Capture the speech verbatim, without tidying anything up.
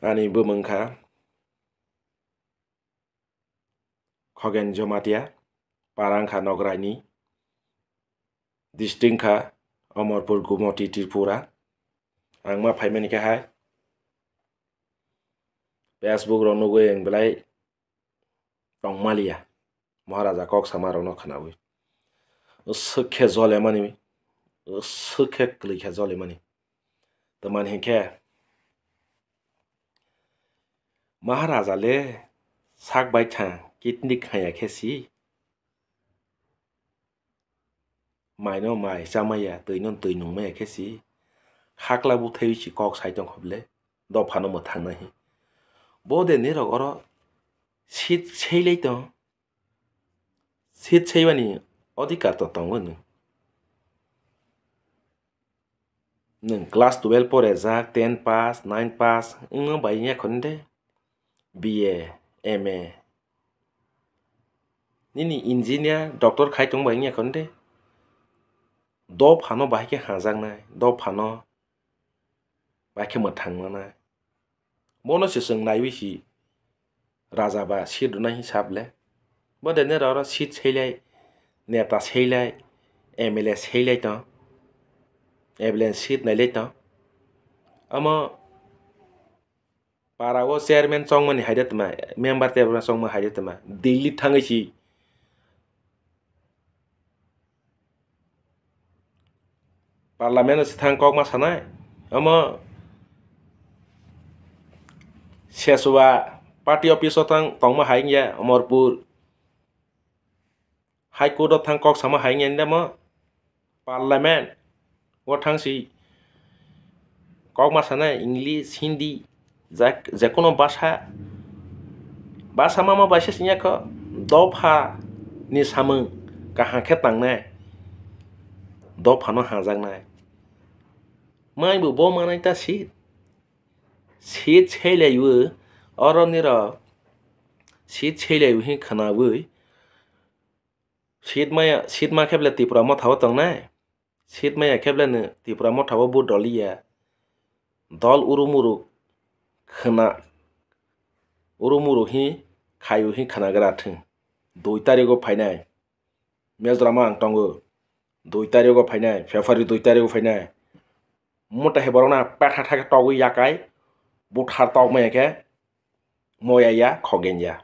Ani bumung kha Khogen Jomatia, para wngkha Nograi ni, district wngkha Omorpur, Gumoti, Tripura. Ang ma phaimani khe hai Facebook rok nugwi ang belai tongmaliya. Maharaja kok sama rokno khwnawi swk khe jolemani, swk khe kwlwi khe jolemani. Tamani hinkhe Maharaja le sak bai thang kidney khaya khe si. Mai no mai chamaya, twi no twi nungmaya khe si. Khakla buthai si kok sai tong kho bele. Dopha no mwthang nai hi. Bo de nirok oro seat seilai tong. Seat seibani odhikar to tongo nwng. Nwng class twelve porejak, ten pass, nine pass wngma bai wngya khon de. B A, M A. Nini engineer, doctor khai tong bai wngya khon de. Dophano bahai khe hajaknai, dophano bahai khe mwthang manai. Bono se chwng naiwi si raja ba seat rwnai hisab le. Bo de nera oro seat seilai, neta seilai, M L A seilai tong, M L A seat nailai tong. Omo para o chairman chongmani haide tma, member tebra chongma haide tma, Delhi thangwi si Parliament o se thang kok ma sanai. Omo Seswa party office o thang tongma hai wngya Omorpur. High Court o thang kok sama hai wngya nde mo Parliament o thang si kok ma sanai English, Hindi, jak-, jekono basa, basa mama bai se singya kho dopha ni samung kaham khe tangnai, dopha no hajaknai. Mai bo bo manai ta seat. Seat seilaiwi, oro nirok seat seilaiwi hin khwnawi, seat maya, seat ma khe bele Tripura motha o tongnai, seat maya khe bele no Tripura motha o vote rwliya, dol uru muru khwna, uru muru hin khaio hin khwnagra thung, dui tarik o phainai. Mizoram o ang tongo, dui tarik o phainai, February dui tarik o phainai. Mota hai borok na petha thake togwi yakai, buthar tokmaya khe moya ya, khogen ya.